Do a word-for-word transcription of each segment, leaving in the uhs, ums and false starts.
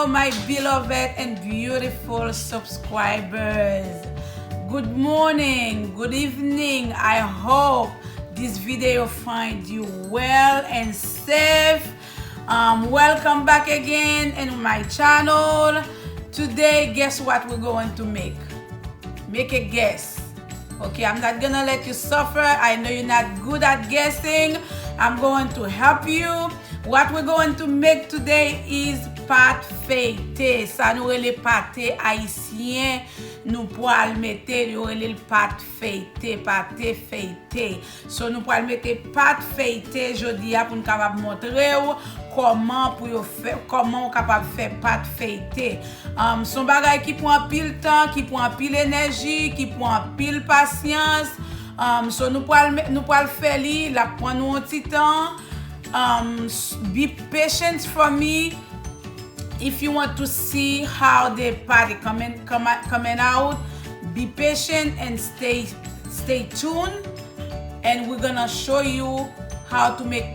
My beloved and beautiful subscribers. Good morning, good evening. I hope this video find you well and safe. Um, welcome back again in my channel. Today, guess what we're going to make? Make a guess. Okay, I'm not gonna let you suffer. I know you're not good at guessing. I'm going to help you. What we're going to make today is pâte feuilletée. Sa nou rele pate ayisyen. Nou pral mete, yo rele l pate feuilletée, pate feuilletée. So, nou pral mete pate feuilletée jodi a pou n kapab montre w kòman pou yo fè, kòman w kapab fè pate feuilletée. Um, se yon bagay ki pran anpil tan, ki pran anpil enèji, ki pran anpil pasyans. Um, so, nou pral, nou pral fè li, l ap pran nou yon ti tan. Um, be patient for me. If you want to see how the pate coming, come, coming out, be patient and stay, stay tuned. And we're gonna show you how to make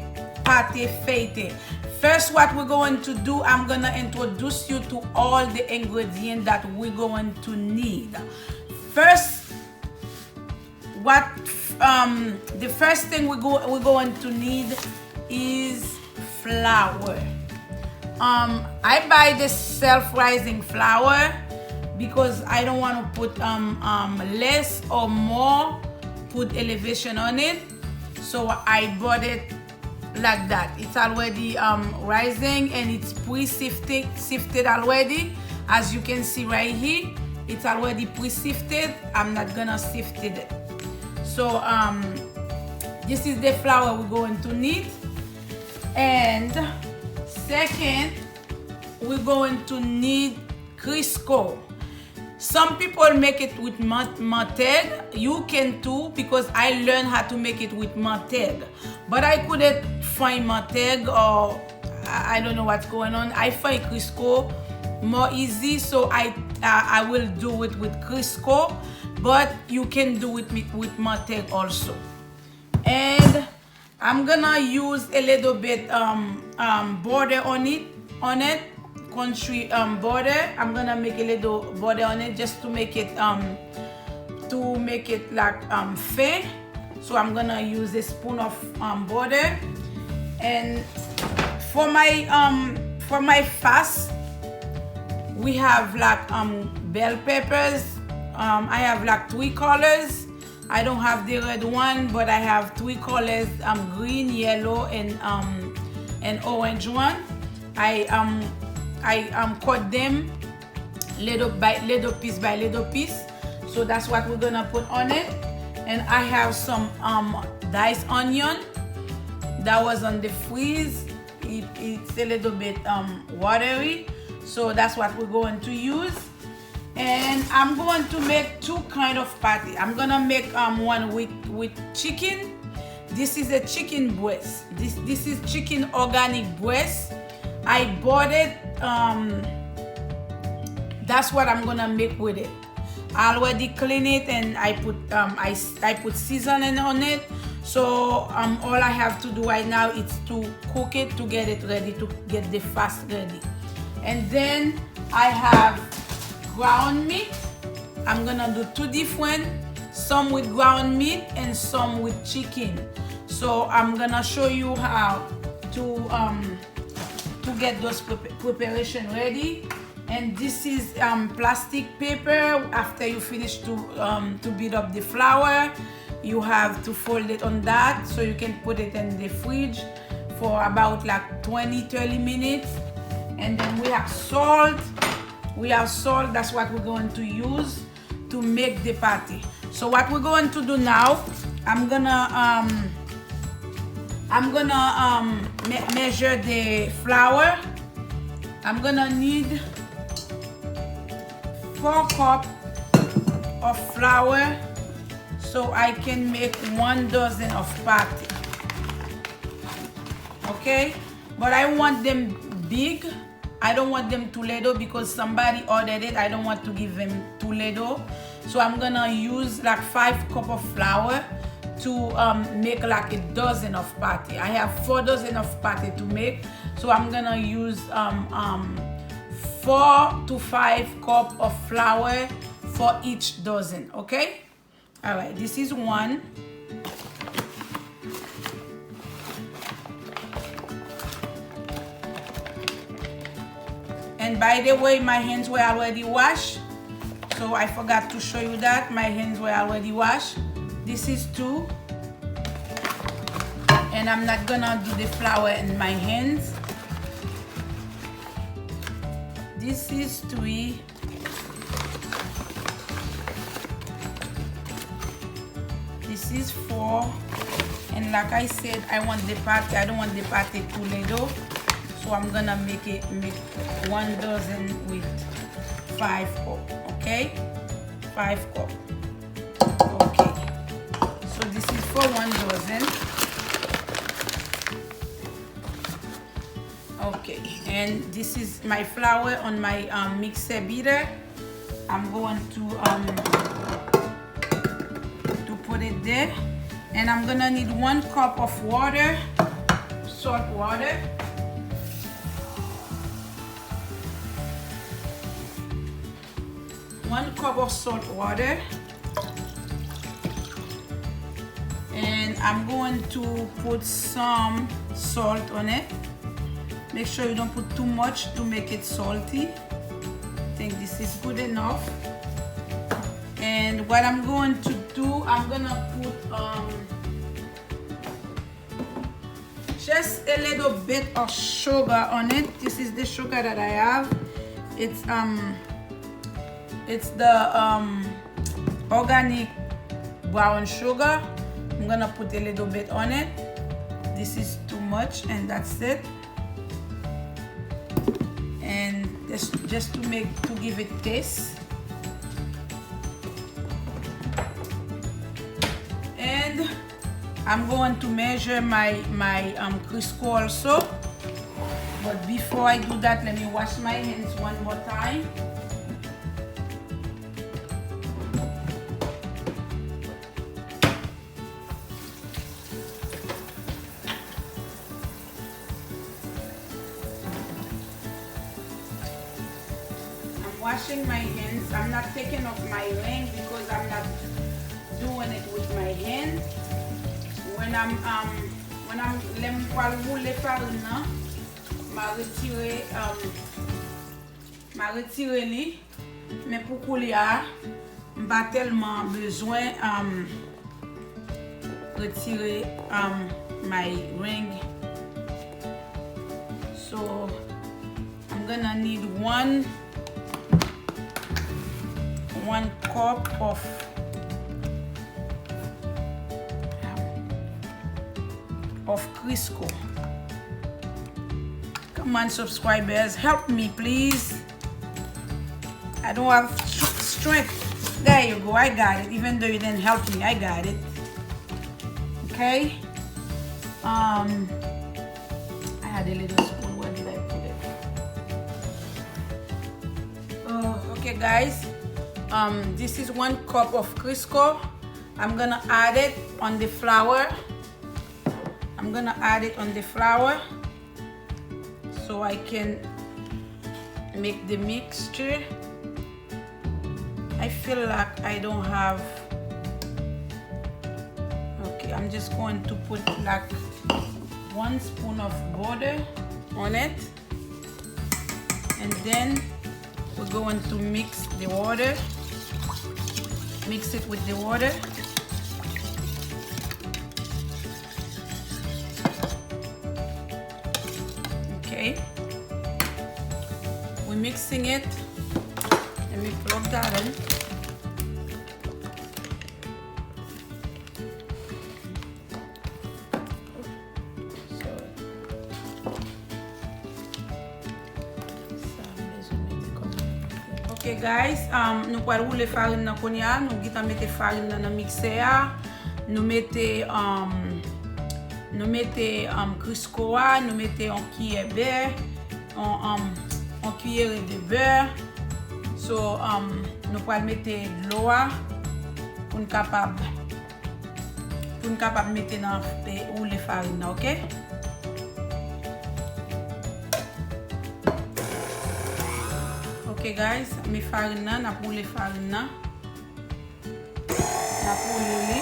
pate feuilletée. First, what we're going to do, I'm gonna introduce you to all the ingredients that we're going to need. First, what, um, the first thing we go, we're going to need is flour. Um, I buy the self-rising flour because I don't want to put, um, um, less or more food elevation on it. So I bought it like that. It's already, um, rising and it's pre-sifted, sifted already. As you can see right here, it's already pre-sifted. I'm not gonna sift it. So, um, this is the flour we're going to need. And second, we're going to need Crisco. Some people make it with man- mantèg. You can too, because I learned how to make it with mantèg. But I couldn't find mantèg, or I I don't know what's going on. I find Crisco more easy, so I, I, I will do it with Crisco. But you can do it with, with mantèg also. And I'm gonna use a little bit, um, um, butter on it, on it, country, um, butter. I'm gonna make a little butter on it just to make it, um, to make it like, um, fin. So I'm gonna use a spoon of, um, butter. And for my, um, for my fast, we have like, um, bell peppers. Um, I have like three colors. I don't have the red one, but I have three colors, um, green, yellow, and, um, and orange one. I, um, I, um, cut them little by little, piece by little piece. So that's what we're gonna put on it. And I have some, um, diced onion that was on the freeze. It, it's a little bit, um, watery. So that's what we're going to use. And I'm going to make two kind of patty. I'm gonna make, um, one with, with chicken. This is a chicken breast. This, this is chicken organic breast. I bought it. Um, that's what I'm gonna make with it. I already clean it and I put, um, I, I put seasoning on it. So, um, all I have to do right now is to cook it, to get it ready, to get the fast ready. And then I have ground meat. I'm gonna do two different, some with ground meat and some with chicken. So I'm gonna show you how to, um, to get those prep- preparation ready. And this is, um, plastic paper. After you finish to, um, to beat up the flour, you have to fold it on that so you can put it in the fridge for about like twenty, thirty minutes. And then we have salt. We have salt. That's what we're going to use to make the patty. So what we're going to do now, I'm gonna, um, I'm gonna, um, me- measure the flour. I'm gonna need four cup of flour so I can make one dozen of patty. Okay? But I want them big. I don't want them too little because somebody ordered it. I don't want to give them too little. So I'm gonna use like five cup of flour to, um, make like a dozen of patty. I have four dozen of patty to make. So I'm gonna use, um, um, four to five cup of flour for each dozen, okay? All right, this is one. And by the way, my hands were already washed. So I forgot to show you that. My hands were already washed. This is two. And I'm not gonna do the flour in my hands. This is three. This is four. And like I said, I want the pate. I don't want the pate too little. So I'm gonna make it, make one dozen with five cup. Okay? Five cup. Okay. So this is for one dozen. Okay, and this is my flour on my, um, mixer beater. I'm going to, um, to put it there. And I'm gonna need one cup of water, salt water. One cup of salt water. And I'm going to put some salt on it. Make sure you don't put too much to make it salty. I think this is good enough. And what I'm going to do, I'm gonna put, um, just a little bit of sugar on it. This is the sugar that I have. It's, um, it's the, um, organic brown sugar. I'm gonna put a little bit on it. This is too much, and that's it. And just, just to make, to give it taste. And I'm going to measure my, my, um, Crisco also. But before I do that, let me wash my hands one more time. I'm washing my hands. I'm not taking off my ring because I'm not doing it with my hand. When I'm, um, when I'm, lè m pral woule farin nan, m a retire, um, m a retire li. Men pou koulye a, m pa tèlman bezwen, um, retire, um, my ring. So, I'm gonna need one, one cup of, of Crisco. Come on, subscribers, help me, please. I don't have str-, strength. There you go. I got it, even though you didn't help me. I got it. Okay? Um, I had a little spoon. Where did I put it? Oh, okay, guys. Um, this is one cup of Crisco. I'm gonna add it on the flour. I'm gonna add it on the flour so I can make the mixture. I feel like I don't have. Okay, I'm just going to put, like, one spoon of butter on it. And then we're going to mix the water. Mix it with the water. Okay. We're mixing it. Let me plug that in. So, sa m bezwen mete kòm. Ok, guys, um, nou pral woule farin nan kounye a. Nou gentan mete farin nan nan miksè a. Nou mete, um, nou mete, um, Crisco a. Nou mete yon kiyè bè. Yon, um, yon kiyere de bè. So, um, nou pral mete dlo a pou n kapab pou n kapab mete nan, e, woule farin nan, ok? Ok guys, men farin nan, n ap woule farin nan. N ap woule li.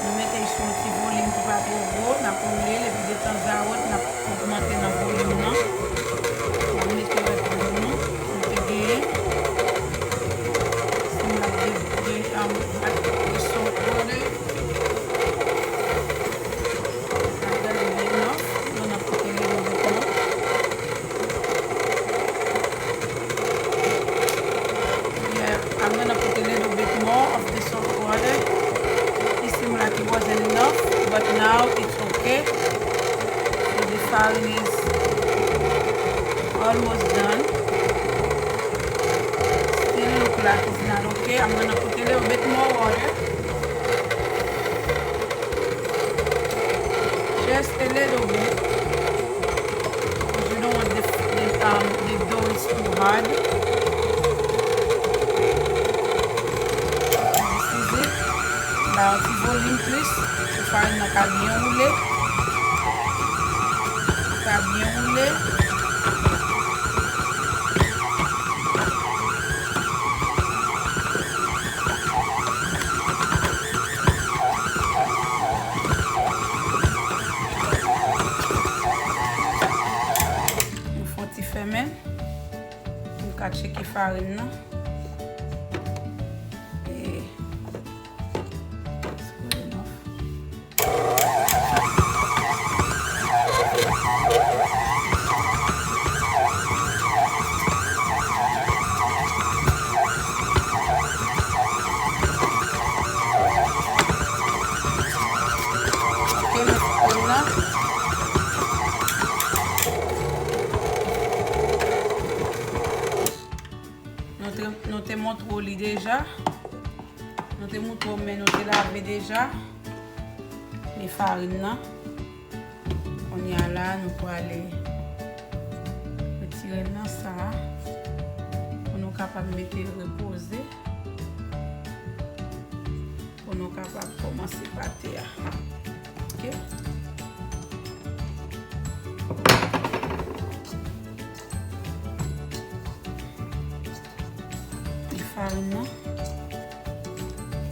Nou mete l sou yon ti volim ki pa twò gwo. N ap woule l, epi detanzawòt, n ap ogmante nan volim nan. N ap mete lòt volim nan. Nou te genyen. Simla de, de, um, de salt water. N ap gade byen enough. N ap pote little bit more. Yeah, I'm gonna put a little bit more of the salt water. It seemed like it wasn't enough, but now it's okay. So the farin is almost done. Still look like it's not okay. I'm gonna put a little bit more water. Just a little bit. 'Cause you don't want the, the, um, the dough is too hard. This is it. Ba yon ti volim plis pou farin nan ka byen woule. Ka byen woule. Nou fè yon ti fèmen pou n ka tcheke farin nan. E, it's good enough. Ok, nou fè l la. Nou te, nou te montre w li deja. Nou te montre w, men nou te lave deja. Men farin nan. Kounye a la, nou prale retire l nan sa a. Pou nou kapab mete l repoze. Pou nou kapab kòmanse pate a. Ok? Li farin nan.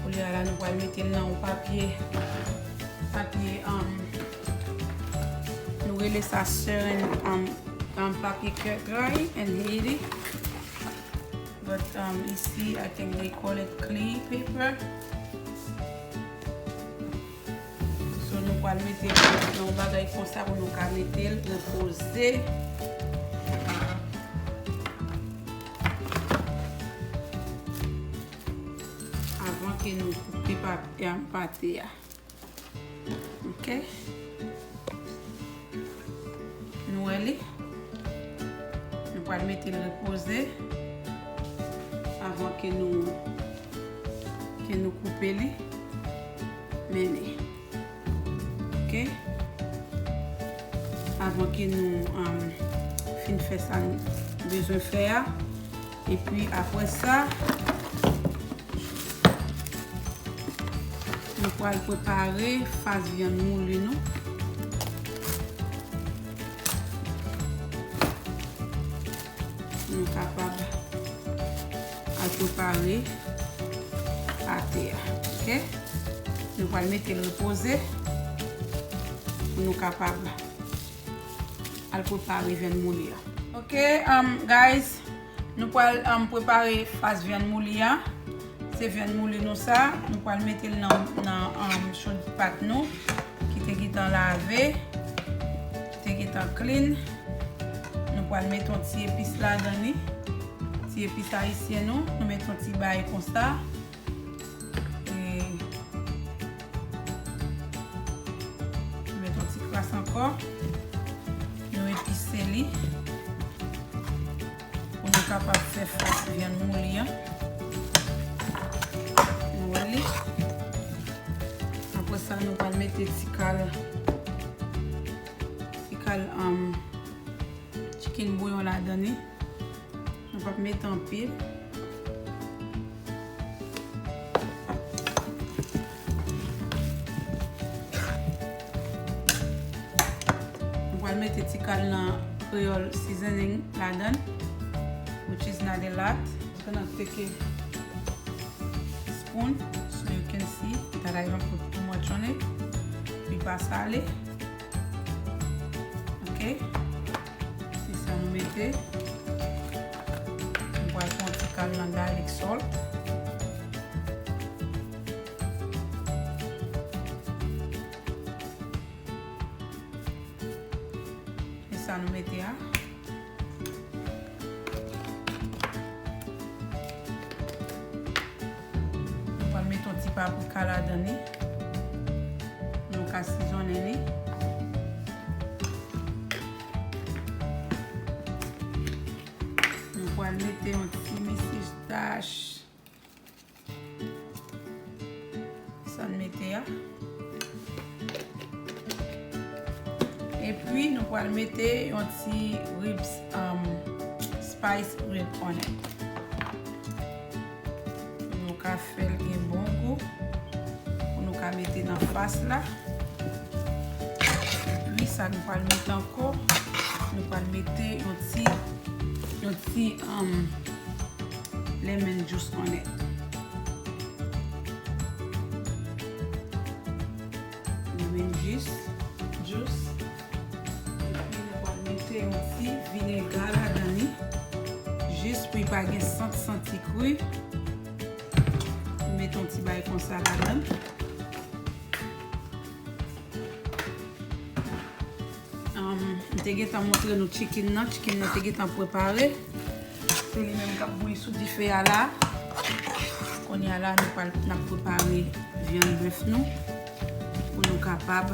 Kounye a la, nou pral mete l nan yon papye, papye, um, nou rele sa saran, um, um, papye kètray in Haiti. But, um, isi, I think they call it cling paper. So, nou pral mete l nan yon bagay konsa pou nou ka mete l repoze. Avan ke nou koupe pa-, pate a. Ok. Nou wè li. Nou pral mete l repoze avan ke nou, ke nou koupe li. Men li. Ok. Avan ke nou, um, fin fè sa nou bezwen fè a. Epi apre sa, nou pral prepare fas vyann mouli nou. Pou nou kapab al prepare pate a. Ok? Nou pral mete l repoze pou nou kapab al prepare vyann mouli a. Ok, um, guys, nou pral, um, prepare fas vyann mouli a. Se vyann mouli nou sa, nou pral mete l nan, nan, um, chodypat nou, ki te gentan lave, ki te gentan clean. Nou pral mete yon ti epis ladan li. Ti epis ayisyen nou, nou mete yon ti bay konsa. E nou met yon ti kras ankò. Nou epise li. Pou nou kapab fè fas vyann mouli an. Nou wè li. Apre sa, nou pral mete ti kal, ti kal, um, chicken bouillon ladan li. Nou p ap mete anpil. Nou pral mete ti kal nan Creole seasoning ladan. which is not a lot. Just gonna take a spoon so you can see that I don't put too much on it. Li pa sale. Ok. Se sa nou mete. Nou pral pran ti kal nan garlic salt. E sa nou mete a. Nou pral mete yon ti paprika ladan li. Nou ka sizonnen li. Nou pral mete yon ti misistach. Sa n mete a. Epi nou pral mete yon ti ribs, um, spice rib on it. Pou nou ka fè l gen bon gou. Pou nou ka mete nan fas la. Epi sa nou pral mete ankò, nou pral mete yon ti, yon ti, um, lemon juice on it. Lemon juice, juice. Epi nou pral mete yon ti vinega ladan li. Jis pou li pa gen sant santi kri. Mete yon ti bagay konsa ladan. Um, m te gentan montre nou chicken nan. Chicken nan te gentan prepare. Se li menm k ap bouyi sou dife a la. Kounye a la, nou pral, n ap prepare vyann bèf nou pou nou kapab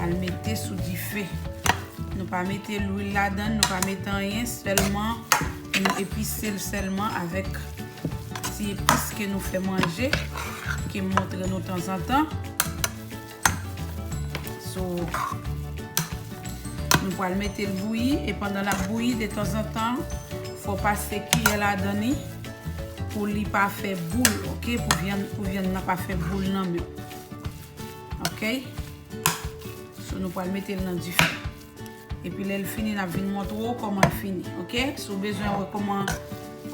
al mete sou dife. Nou pa mete lwil ladan, nou pa mete anyen, sèlman nou epise l sèlman avèk ti epis ke nou fè manje, ke m montre nou tanzantan. So, nou pral mete l bouyi, e pandan l ap bouyi, detanzantan, fò w pase kiyè ladan li pou li pa fè boul, ok? Pou vyann, pou vyann nan pa fè boul nan men w. Ok? So, nou pral mete l nan dife. Epi lè l fini, n ap vin montre w kòman l fini, ok? Si w bezwen wè kòman,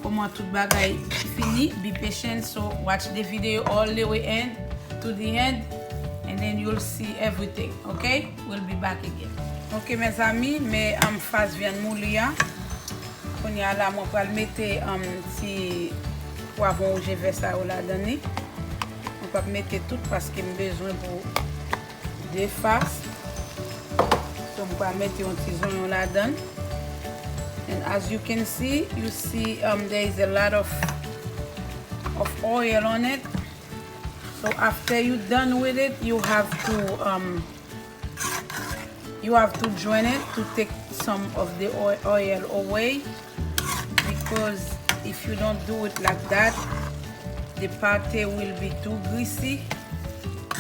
kòman tout bagay fini, be patient, so watch the video all the way end to the end, and then you'll see everything, ok? We'll be back again. Ok, mezanmi, men, um, fas vyann mouli a. Kounye a la, mwen pral mete, um, ti pwavwon wouj e vè sa yo ladan li. Mwen p ap mete tout paske m bezwen pou de fas. So, m pral mete yon ti zonyon ladan. And as you can see, you see, um, there is a lot of, of oil on it. So after you done with it, you have to, um, you have to drain it to take some of the oil, oil away, because if you don't do it like that, the pate will be too greasy.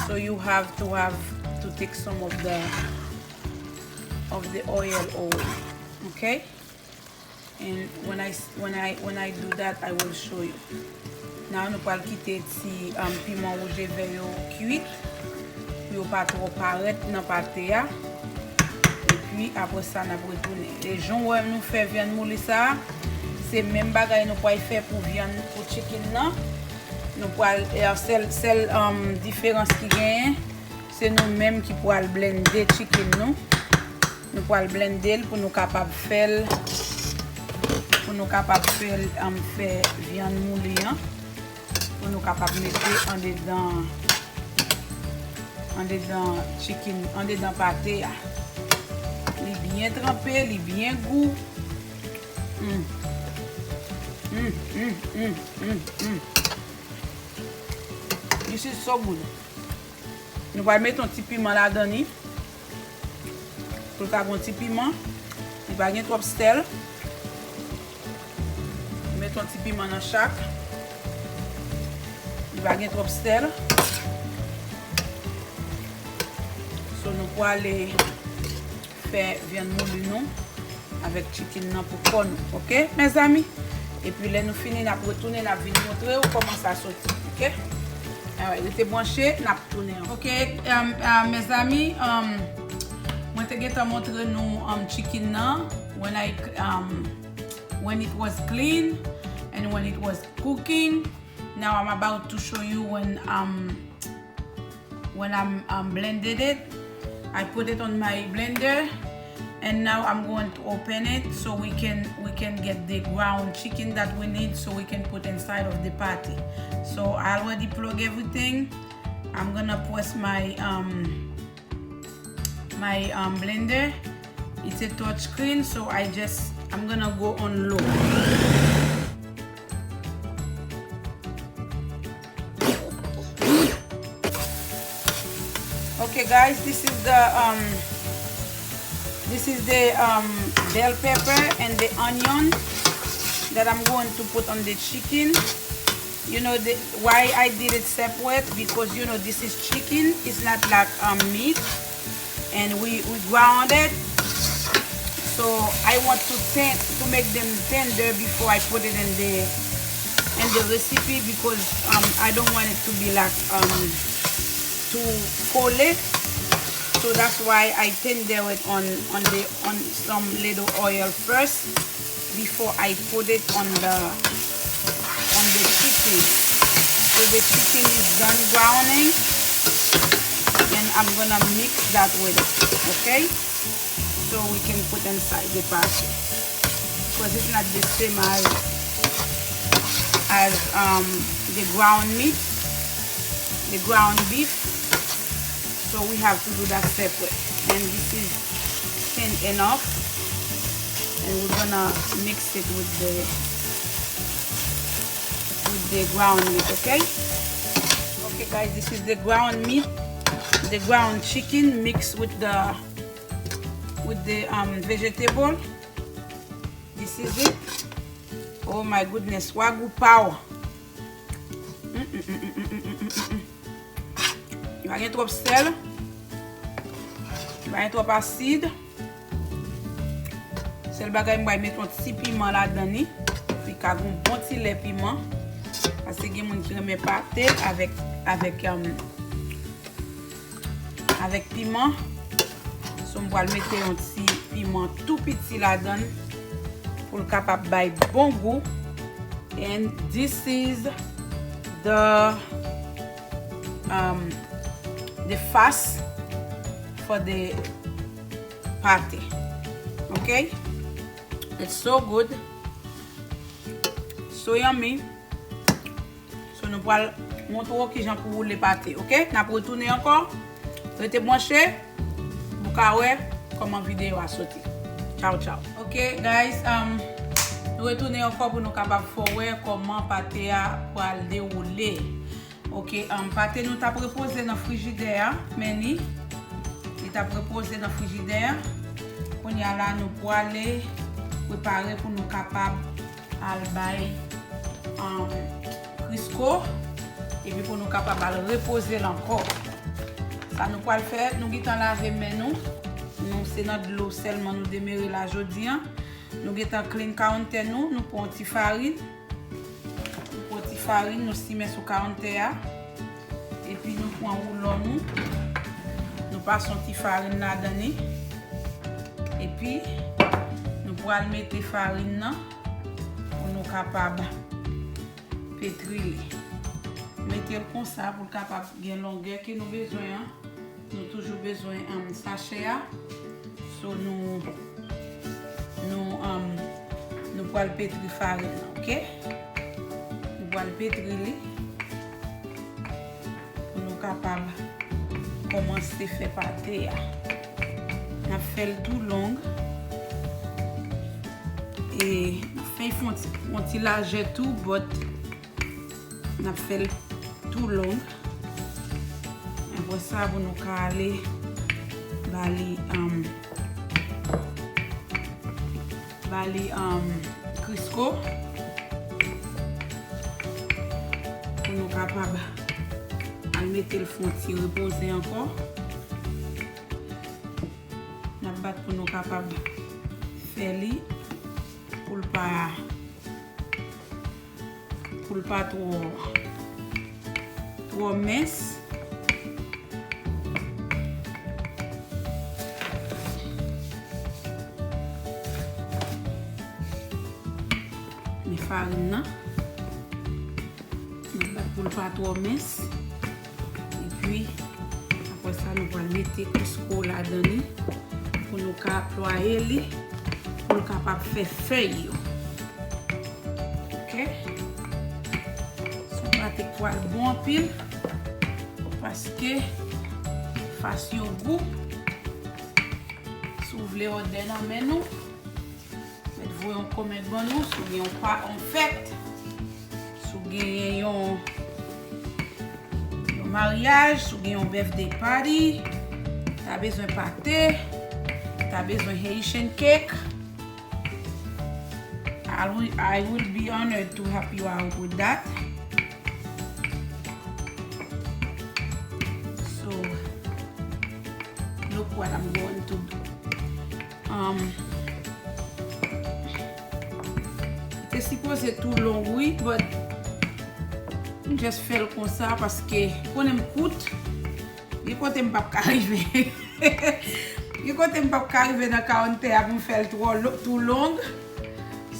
So you have to have to take some of the, of the oil away. Okay? And when I, when I, when I do that, I will show you. Now, nou pral kite ti, um, piman wouj e vè yo kwit pou yo pa twò parèt nan pate a. Epi, apre sa, n ap retounen. E jan w wè nou fè vyann mouli sa a, se menm bagay nou pral fè pou vyann, pou chicken nan. Nou pral, e, sèl, sèl, um, diferans ki genyen, se nou menm ki pral blende chicken nou. Nou pral blende l pou nou kapab fè l, pou nou kapab fè l, um, fè vyann mouli an, pou nou kapab mete andedan, andedan chicken, andedan pate a. Li byen tranpe, li byen gou. Mm. Mm, mm, mm, mm, mm. This is so good. Nou pral mete yon ti piman ladan li. Pou l ka gen yon ti piman. Li pa gen twòp sèl. Mete yon ti piman nan chak. Li pa gen twòp sèl. So, nou prale fè vyann mouli nou avèk chicken nan pou kò nou, ok, mezanmi? Epi lè nou fini, n ap retounen, n ap vin montre w kòman sa soti, ok? Alright, rete branche, n ap tounen. Ok, um, uh, mezanmi, um, mwen te gentan montre nou, um, chicken nan. When I, um, when it was clean and when it was cooking. Now I'm about to show you when um when I'm um, blended it. I put it on my blender, and now I'm going to open it so we can we can get the ground chicken that we need so we can put inside of the patty. So I already plug everything. I'm gonna press my um my um, blender. It's a touch screen, so I just I'm gonna go on low. Okay, guys, this is the um, this is the um, bell pepper and the onion that I'm going to put on the chicken. You know the, why I did it separate, because you know this is chicken. It's not like um, meat, and we we ground it. So I want to ten- to make them tender before I put it in the in the recipe, because um, I don't want it to be like um, too kole. So that's why I tender it on on the on some little oil first before I put it on the on the chicken. So the chicken is done browning, and I'm gonna mix that with it, okay? So we can put inside the patty, because it's not the same as as um, the ground meat, the ground beef. So we have to do that separate. And this is thin enough. And we're gonna mix it with the with the ground meat, okay? Okay, guys, this is the ground meat, the ground chicken mixed with the with the um, vegetable. This is it. Oh my goodness, wagyu paw. Mm, mm, mm. Li pa gen twòp sèl. Li pa gen twòp asid. Sèl bagay, m pral mete yon ti piman ladan li. Li ka gen yon bon ti lè piman. Paske gen moun ki renmen pate avèk avèk um, avèk piman. So m pral mete yon ti piman tou piti ladan l pou l kapab bay bon gou. And this is the um, the fas for the pate. Okay? It's so good. So yummy. So nou pral montre w kijan pou woule pate, oke? N ap retounen ankò. Rete branche pou w ka wè kòman videyo a soti. Tchaw, tchaw. Oke, guys, um, nou retounen ankò pou nou kapab fè w wè kòman pate a pral dewoule. Oke, um, pate nou t ap repoze nan frijidè a, men li, li t ap repoze nan frijidè a. Kounye a la, nou prale prepare pou nou kapab al bay um, Crisco. Epi pou nou kapab al repoze l ankò. Sa nou pral fè, nou gentan lave men nou. Nou se nan dlo sèlman nou demere la jodi a. Nou gentan clean counter nou, nou pran yon ti farin. Nou pran ti farin, nou simen sou counter a. Epi nou pran woulon nou. Nou pase yon ti farin ladan li. Epi nou pral mete farin nan pou nou kapab petri li. Mete l konsa pou l kapab gen longè ke nou bezwen an. Nou toujou bezwen um, sachè a. So nou nou um, nou pral petri farin nan, oke? Nou pral petri li pou nou kapab kòmanse fè pate a. N ap fè l tou long. E n ap fè l fè yon ti, yon ti lajè tou, but n ap fè l tou long. Apre sa, pou nou ka ale ba li, um, ba li um, Crisco. Pou nou kapab al mete l fè yon ti repoze ankò. N ap bat pou nou kapab fè li pou l pa pou l pa twò, twò mens. farin nan. N ap bat pou l pa twò mens. Epi, apre sa, nou pral mete Crisco ladan li pou nou ka plwaye li, pou l kapab fè fèy yo. Ok? Se yon pate k pral bon anpil, paske fas yo gou. Si w vle òdè nan men nou, mèt voye yon kòmantè ban nou, si w gen yon pa, yon fèt, si w genyen yon, yon maryaj, si w gen yon birthday party, ta bezwen pate, ta bezwen Haitian cake. I will, I will be honored to help you out with that. So, look what I'm going to do. Um, li te sipoze tou long, wi, but m just fè l konsa paske konnen m kout. Gen kote m p ap ka rive. Gen kote m p ap ka rive nan karantè a pou m fè l twò lo-, too long.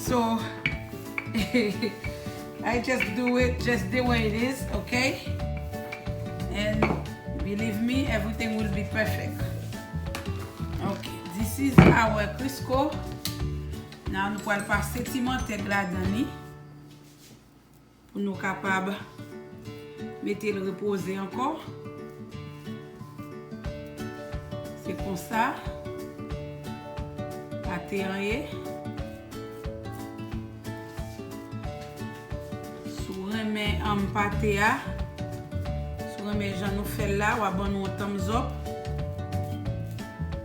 So, I just do it just the way it is, ok? And believe me, everything will be perfect. Ok, this is our Crisco. Now, nou pral pase ti mantèg ladan li pou nou kapab mete l repoze ankò. Se konsa pate an ye. Si w renmen, um, pate a, si w renmen jan nou fè l la, w a ban nou yon thumbs up.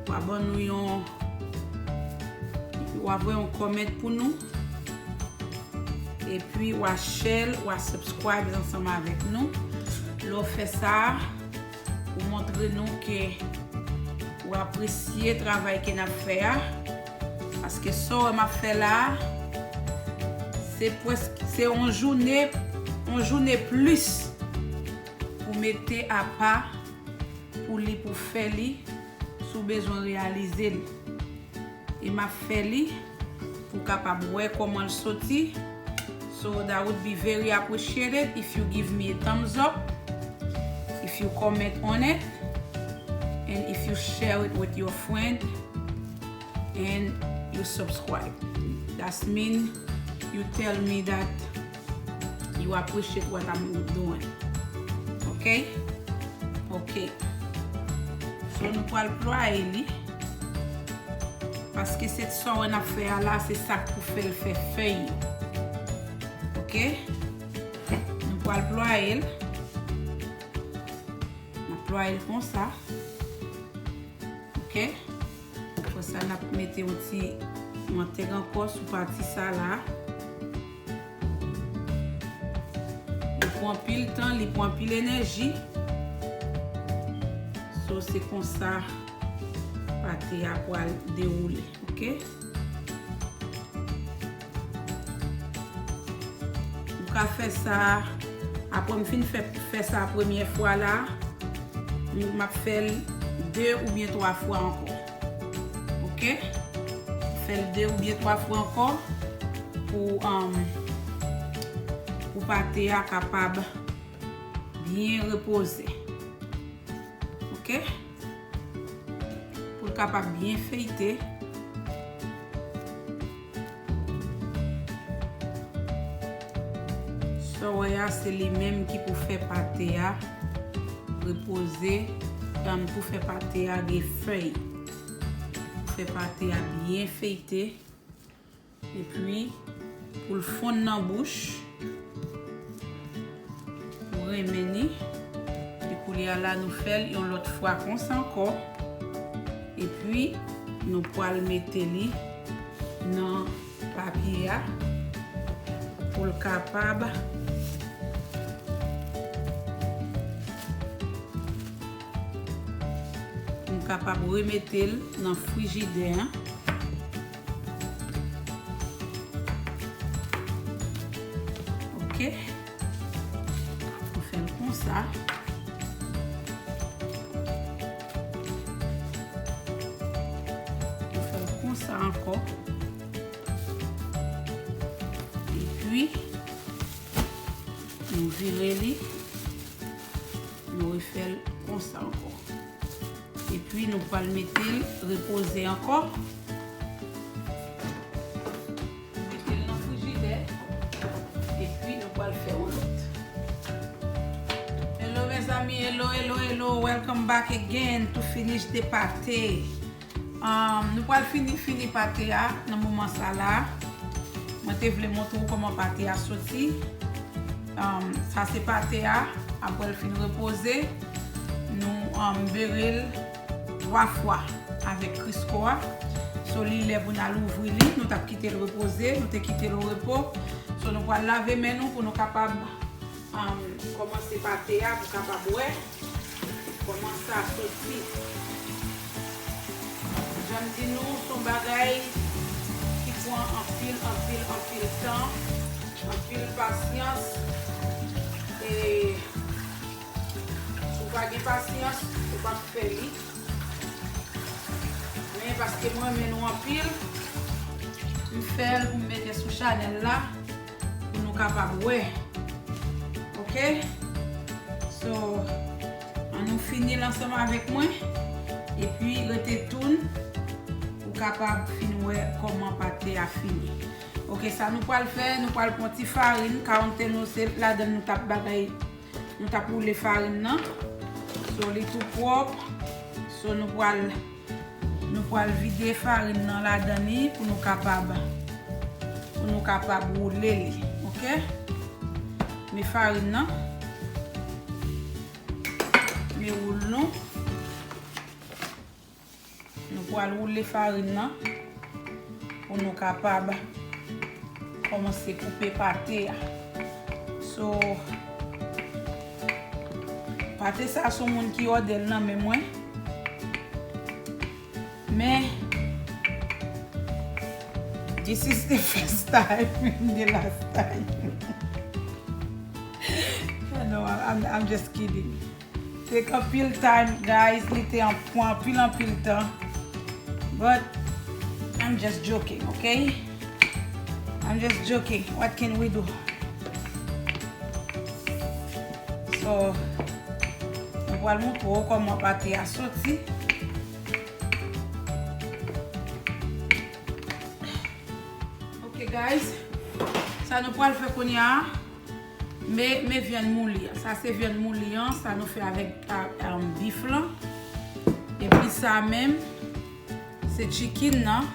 W a ban nou yon, w a voye yon comment pou nou. Epi w a share l, w a subscribe ansanm avèk nou. Lè w fè sa, ou montre nou ke ou apresye travay ke n ap fè a. Paske sa w wè m ap fè la a, se prèsk, se yon jounen, yon jounen plis pou mete apa pou li, pou fè li, si w bezwen reyalize l. E m ap fè li pou w kapab wè kòman l soti. So that would be very appreciated if you give me a thumbs up, if you comment on it, and if you share it with your friend, and you subscribe. That's mean you tell me that you appreciate what I'm doing. Ok? Ok. So, nou pral plwaye li. Paske se sa w wè n ap fè a la, se sa k pou fè l fè fèy yo. Ok? Nou pral plwaye l. N ap plwaye l konsa. Ok? Apre sa, n ap mete yon ti mantèg ankò sou pati sa la. Li pran anpil tan, li pran anpil enèji. So, se konsa pate a pral dewoule, ok? Ou ka fè sa, apre m fin fè, fè sa premyè fwa la, m, m ap fè l de oubyen twa fwa ankò. Ok? Fè l de oubyen twa fwa ankò pou, um, pou pate a kapab byen repoze. Ok? Pou l kapab byen feyte. Sa w wè a, se li menm ki pou fè pate a repoze, um, pou fè pate a gen fèy. Pou fè pate a byen feyte. Epi, pou l fonn nan bouch, ou renmen li. E koulye a la, nou fè l yon lòt fwa konsa ankò. Epi, nou pral mete li nan papye a pou l kapab, pou l kapab remete l nan frijidè a. Ok. Nou fè l konsa. Nou fè l konsa ankò. Epi, Nou vire li. Nou refè l konsa ankò. Epi nou pral mete l repoze ankò. Mete l nan frijidè. Epi nou pral fè yon lòt. Hello mezanmi, hello, hello, hello. Welcome back again to finish the pate. Um, nou pral fini, fini pate a nan moman sa la. Mwen te vle montre w kòman pate a soti. Um, sa se pate a, apre l fin repoze, nou, um, bere l twa fwa avèk Crisco a. So, li lè pou n al ouvri li, nou t ap kite l repoze, nou te kite l o repo. So, nou pral lave men nou pou nou kapab, um, kòmanse pate a, pou kapab wè kòman sa soti. Jan m di nou, se yon bagay ki pran anpil, anpil, anpil tan, anpil pasyans. E si w pa gen pasyans, ou p ap fè li. Men paske mwen renmen nou anpil, m fè l pou m mete sou chanèl la pou nou kapab wè. Oke? So, ann nou fini l ansanm avèk mwen. Epi rete tune pou kapab fin wè kòman pate a fini. Oke, sa nou pral fè, nou pral pran ti farin, ka w te nou se ladan nou t ap bagay, nou t ap woule farin nan. So, li tou pwòp. So, nou pral Nou pral vide farin nan ladan li pou nou kapab, pou nou kapab woule li, oke? Men farin nan, men woul nou. Nou pral woule farin nan pou nou kapab kòmanse koupe pate a. So, pate sa se yon moun ki òde l nan men mwen. Men, this is the first time, the last time. No, I'm, I'm just kidding. Take anpil time, guys. Li te an-, pran anpil, anpil tan. But I'm just joking, okay? I'm just joking. What can we do? So, mwen pral montre w kòman pate a soti. Ok, guys. Sa nou pral fè kounye a, men, men vyann mouli an. Sa se vyann mouli an, sa nou fè avèk, a, a, bif lan. Epi sa menm, se chicken nan.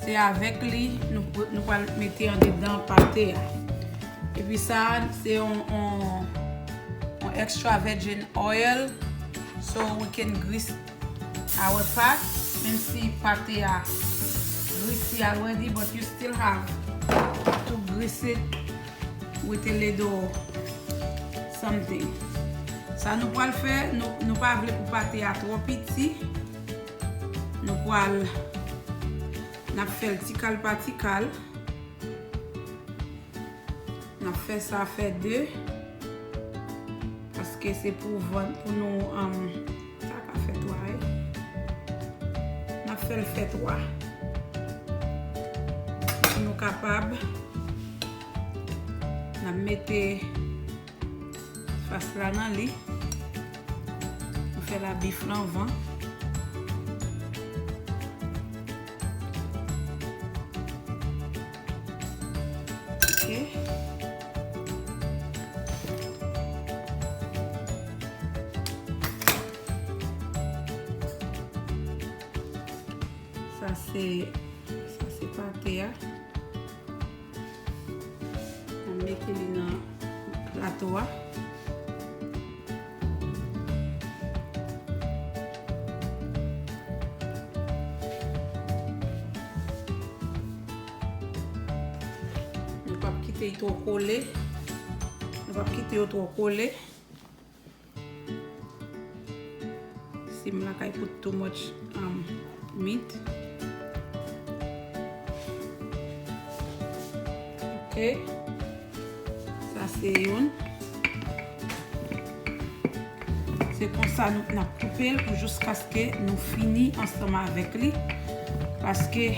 Se avèk li nou, nou pral mete andedan pate a. Epi sa, se yon, yon, yon extra virgin oil. So we can grease our pot, menm si pate a greasy already, but you still have to grease it with a little something. Sa nou pral fè, nou, nou pa vle pou pate a twò piti. Nou pral, n ap fè l ti kal pa ti kal. N ap fè sa fè de. Paske se pou vann, pou nou, um, sa ka fè twa, wi. N ap fè l fè twa. Pou nou kapab, n ap mete fas la nan li. Nou fè la bif lan anvan. Ok. Sa se, sa se pate a. Mwen mete li nan plato a. Nou p ap kite l twò kole. Nou p ap kite yo twò kole. Si m lakay put too much, um, meat. Ok. Sa se youn. Se konsa nou, n ap koupe l pou jiskaske nou fini ansanm avèk li. Paske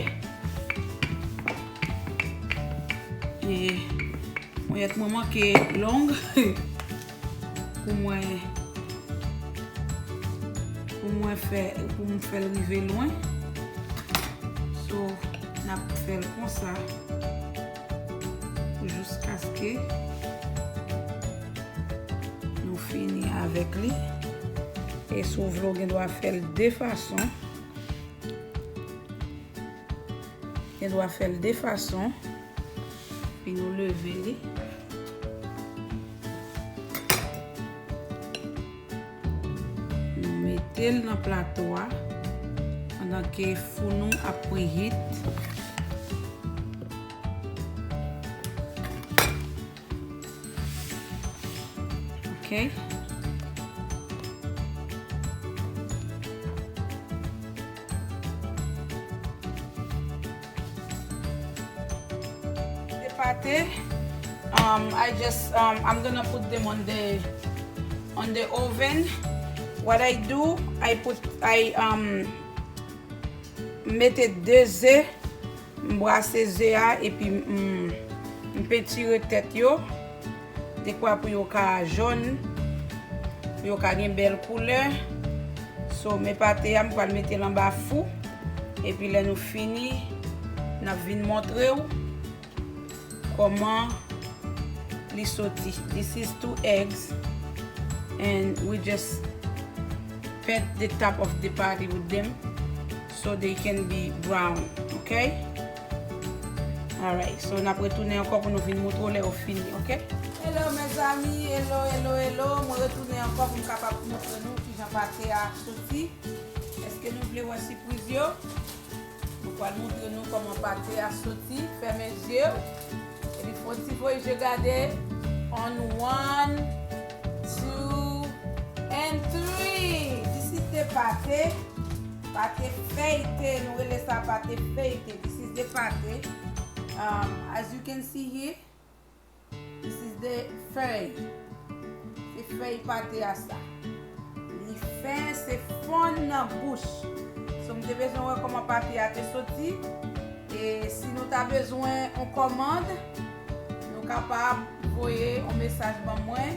E monyèt mwen manke long pou mwen pou mwen fè pou m fè l rive lwen. So n ap fè l konsa pou jiskaske nou fini avèk li. E si w vle, w gen dwa fè l de fason. Gen dwa fè l de fason, epi nou leve li. Nou mete l nan plato a pandan ke fou nou ap preheat. Ok. De pate. Um, I just um, I'm gonna put them on the on the oven. What I do, I put I um mete de ze, m brase ze a epi m, m pentire tèt yo dekwa pou yo ka jòn, pou yo ka gen bèl koulè. So men pate a m pral mete l anba fou epi lè nou fini n ap vin montre w kòman li soti. This is two eggs and we just paint the top of the patty with them so they can be brown, ok? Alright, so n ap retounen ankò pou nou vin montre w lè yo fini, ok? Hello mezanmi, hello, hello, hello. Mwen retounen ankò pou m kapab montre nou kijan pate a soti. Èske nou vle wè sipriz yo? Mwen pral montre nou kòman pate a soti. Fèmen je w. Epi fè yon ti voye je gade. On one, two, and three. This is the pate. Pate feyte. Nou rele sa pate feyte. This is the pate. Um, as you can see here, this is the fèy. Se fèy pate a sa. Li fen, se fonn nan bouch. So m te bezwen wè kòman pate a te soti. E si nou ta bezwen yon kòmand, nou kapab voye yon mesaj ban mwen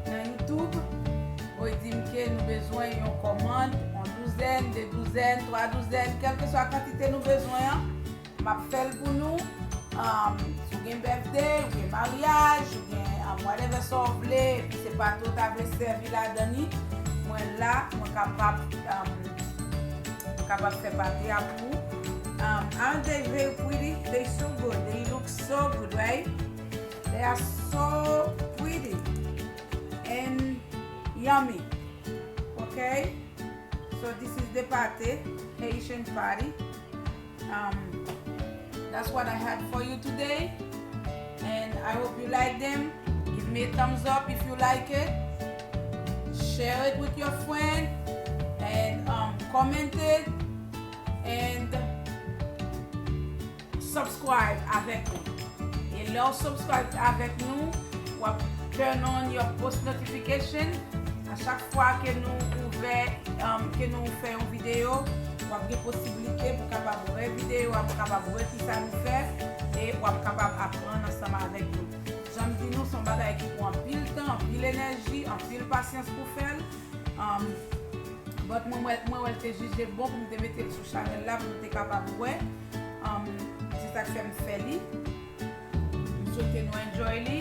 nan YouTube. Voye di m ke nou bezwen yon kòmand, yon douzèn, de douzèn, twa douzèn, kèlkeswa kantite nou bezwen an. M ap fè l pou nou. Um, si w gen birthday, ou gen maryaj, ou gen um, whatever sa w vle, epi se pate w ta vle sèvi ladan li, mwen la, mwen kapab um, mwen kapab fè pate a pou ou. Um, aren't they very pretty? They so good. They look so good, right? They are so pretty and yummy. Okay? So this is the pate, Haitian patty. Um, that's what I had for you today. And I hope you like them. Give me a thumbs up if you like it. Share it with your friend. And um, comment it. And subscribe avèk nou. E lè w subscribe avèk nou, w ap turn on your post notification. A chak fwa ke nou ouvè, um, ke nou fè yon videyo, w ap gen posiblite pou kapab wè videyo a, pou kapab wè kisa nou fè, e w ap kapab aprann ansanm avèk nou. Jan m di nou, se yon bagay ki pran anpil tan, anpil enèji, anpil pasyans pou fè l. Um, but mwen, mwen, mwen wè l te jije bon pou m te mete l sou chanèl la, pou nou te kapab wè. Um, se sa k fè m fè li. M swete nou enjoy li.